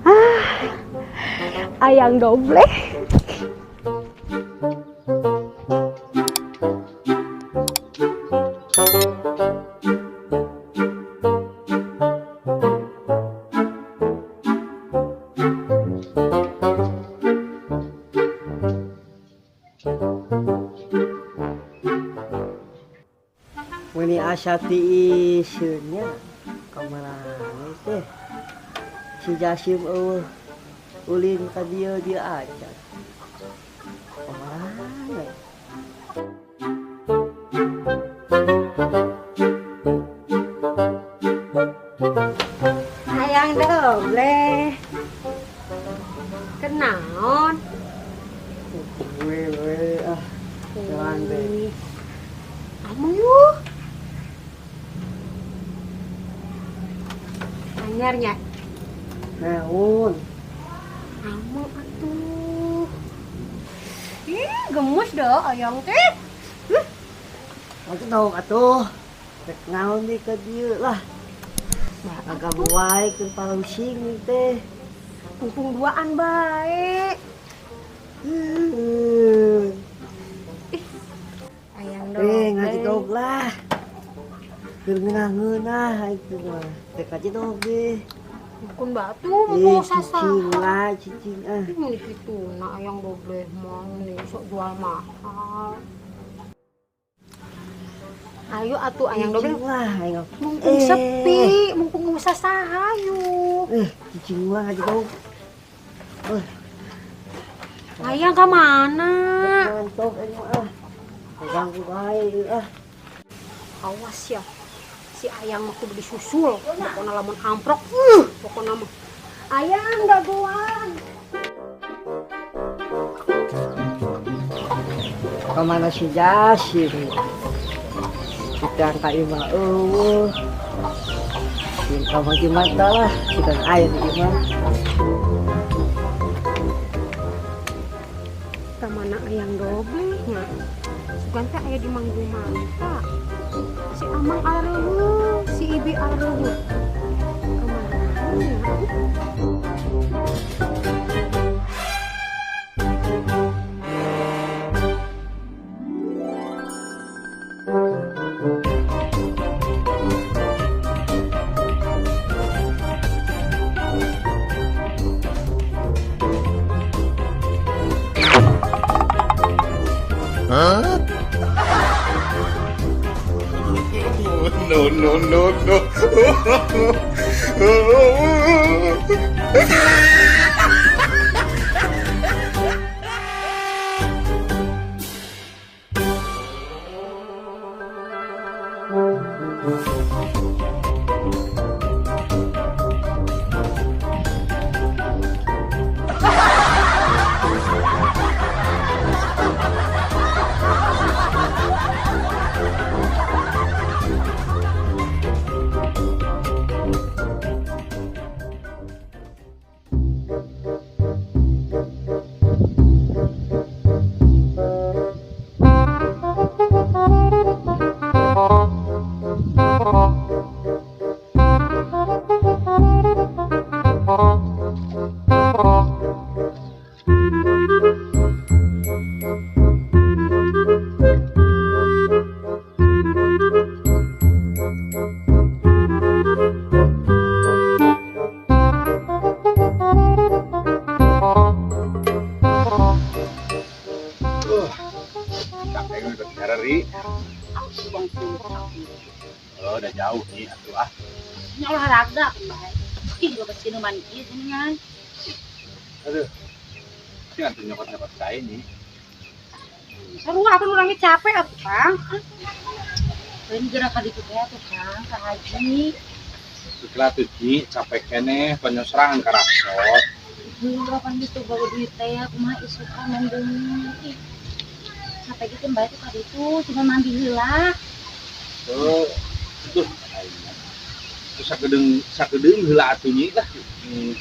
Ah, ayang doble. Meni asa tiiseun nya kamarana teh. Si Jasim eueuh ulin ka dieu dieu acan. Kamarana? Hayang doble. Kenaon? We we ah jalan teh. Amung yuk. Anyarnya. Naon? Amung atuh. Ih, gemes dah ayang teh. Atuh naon atuh? Rek naon deui ka dieu lah. Agak wae keur parusing teh. Mumpung duaan bae. Ih, ayang dong. Ngaji dog lah. Keur ngeunah-ngeunah itu mah. Rek ngaji dog deh. Bukan batu, mumpung sasa. Cicing lah, cicing ah. Ih, mun kitu na ayang dobleh mah nih sok jual mahal. Ayo atuh ayang dobleh. Cicing lah, ayo. Mumpung sepi, mumpung geus saha ayo. Cicing lah ngaji dog. Ayang ka mana? Ngantuk aing mah ah. Ganggu bae ah. Awas ya. Si ayang mah kudu disusul. Pokona lamun amprok, pokona mah. Ayang dagoan. Kamana si Jasim? Kita ka imah eueuh. Jeung ka mata lah, kita aya di imah. Kamana ayang doblehnya? Sugan teh aya di Mang Jumanta. Si Amang areueuh, si Ibi areueuh. Kamana nya? Huh? No, no, no, no. Oh, udah jauh nih atuh ah. Ini olahraga kan bae. Ih, lo pasti minuman ieu geuningan. Aduh. Sih atuh nyokot-nyokot kain nih. Sarua atuh urangnya capek atuh, Kang. Lain gerak ka ditu teh atuh, Kang, ka haji. Setelah tuh Ji, capek keneh penyeserangan ka raksot. Belum kapan gitu bawa duit teh kumaha isukan mendung. Ih. Capek gitu bae tuh ka ditu, cuma mandi heula. Tuh, tuh. Terus sakedeung heula atuh nyi lah. Ih,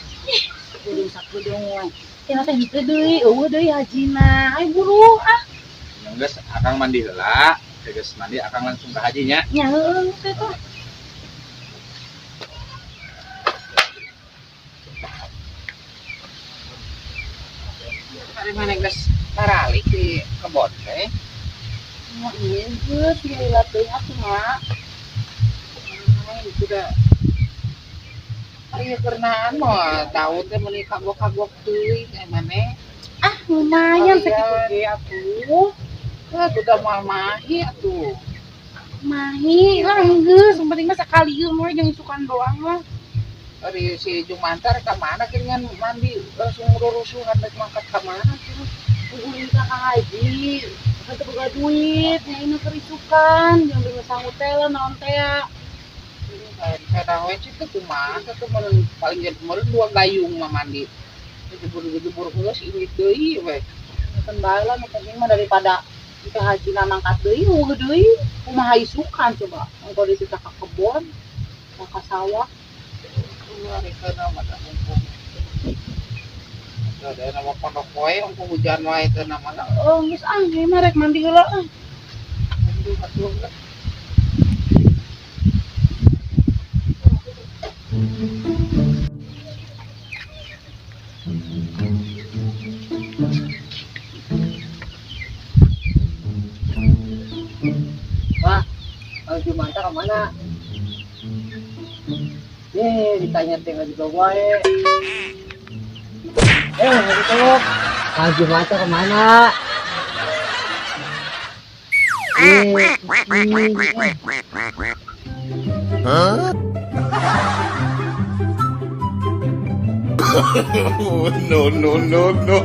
sakedeung sakedeung we. Teh teh henteu deui, eueuh deui hajina. Ayo buru ah. Yang geus akang mandi heula, geus mandi akang langsung ke hajinya. Nya heueuh teh tuh. Ari maneh geus taralik di kebon teh? Nya ieu geus lila teuing atuh nya. Ah, itu dah. Ari keurnaan mah tahun teh meuni kagok-kagok teuing eh maneh. Ah, lumayan Kalian. sakitu ge atuh. Ah, tuh dah moal mahi atuh. Mahi lah geus, yang penting mah sakali mah jeung isukan doang lah. Ari si Jumantar ka mana geuningan mandi langsung rurusuhan rek mangkat ka mana terus. Ulin ka Kang Haji, kan teu boga duit, nya ini keur isukan, jeung beli sangu teh lah naon teh ya. Kada we cik teh kumaha teh meureun paling jadi meureun dua gayung mah mandi. Jebur-jebur geus ini deui we. Keun bae lah nu penting mah daripada si Haji na mangkat deui, eueuh deui, kumaha isukan coba. Engko dititah ka kebon, ka sawah. Ari keuna mah da mumpung. Ada nama pondok poe mumpung hujan wae teh namana. Oh, geus ah, ieu mah rek mandi heula ah. Aduh, atuh. Wah, Mang Jumanta ke mana? Eh, ditanya teh nggak juga wae. Eh, nggak dijawab. Mang Jumanta ke mana? Eh, ini. Huh? No, no, no, no.